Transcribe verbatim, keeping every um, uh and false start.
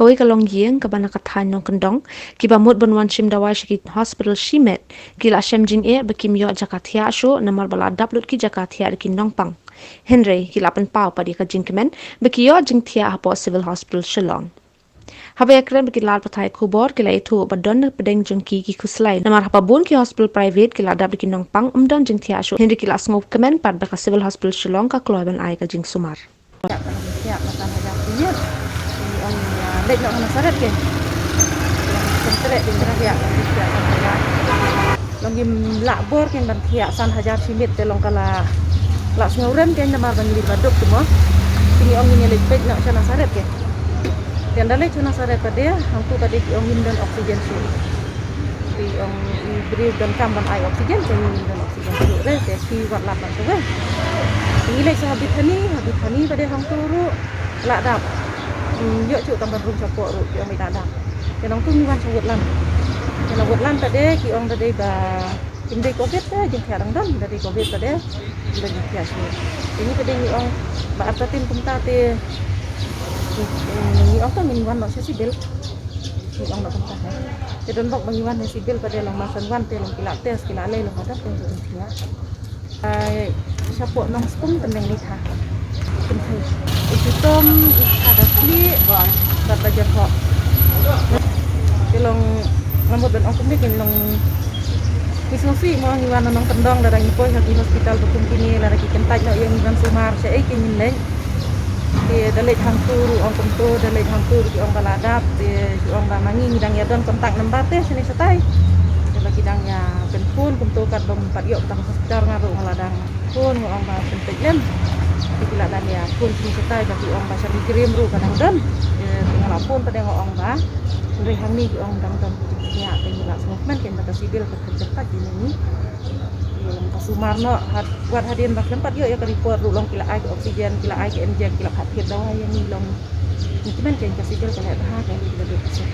Kawei ka longïing kaba na ka thaiñ Nongkyndong, kiba mut ban wan shim dawai sha ki hospital shimet, ki la shem jingeh ba kim ïoh jaka thiah shuh namar ba la dap lut ki jaka thiah da ki nongpang. Hynrei ki la pynpaw pat ïa ka jingkmen ba ki ïoh jingthiah hapoh Civil Hospital Shillong. Haba ïakren bad ki lad pathai khubor, ki la ïathuh ba don na pdeng jong ki ki khuslai namar haba bun ki hospital private ki la dap da ki nongpang, ym don jingthiah shuh, hynrei ki la sngewkmen pat ba ka Civil Hospital Shillong ka kloi ban ai ka jingsumar. Thiah, thiah, thiah, na san hajar simiet. Ong, ah, leit noh Nasaret ke. Ong, ong, thiah, thiah, thiah, thiah. Long ngim lah bor kein ban thiah san hajar simiet te long ka la, la sngewrem kein namar ba ngi leit ba duk te mo. Te ngi ong ngin ïa leit peit noh sha Nasaret ke. Te ynda leit sha Nasaret pat de, hangtu pat de ki ong ngim don oxygen shuh. Te ong i briew donkam ban ai oxygen, te ngim don oxygen shuh re, te phi wat lap ban shuh re. Te ngi leit sha ha Bethany, ha Bethany pat de hangtu ruh la dap. Hmm, ïoh shuh kam ban rung shapoh ruh, ki ong i la dap. Te nangtu ngi wan sha Woodland. Te na Woodland pat de ki ong da dei ba kim dei covid te jingthiah dang don, da dei covid pat de ba jingthiah shuh. Te ngi pat de ngi ong ba artatien kumta te, hmm, ngi ong to ngin wan noh sha Civil. Ngi ong noh kumta ha. Te don bok ba ngi wan ha Civil pat de long marsan wan te long ki la test ki la lei long hadat te jingthiah. Ai, shapoh Nongspung tynreng ni tha. Tynreng. I Chitom, i Thadasli, bad Bajarhok. Ki long, nga mut ban ong kumne, ki long, ki sngewsih mo ngi wan na Nongkyndong lada ngi poi ha ki hospital ba kum kine lada ki kyntait noh ïa ngi ban sumar shaei ke ngin leit. Te da leit hangtu ruh ong kumto, da leit hangtu ruh ki ong ba la dap, te ki ong ba ma ngi ngi dang ïa don contact number te shane shatai. Te ba ki dang ïa pynphone kumto kat bym pat ïoh tang hospital nga ruh nga la dang phone nga ong ba pynpeit lem. Te ki la dang ïa phone shane shatai ba ki ong ba sha Nongkrem ruh ka dang don. Te nga la phone pat de nga ong ba hynrei hangne ki ong dang don ki jingthiah te ngi la sngewkmen kein ba ka Civil ka kyntait ïa ngi. Ïa long ka sumar noh, had, wat hadien ba khlem pat ïoh ïa ka report ruh long ki la ai ka oxygen, ki la ai ka inject, ki la pat thied dawai ïa ngi long. Ngi kmen kein ka Civil ka leh bha, ka ngi ki la duk ka suk.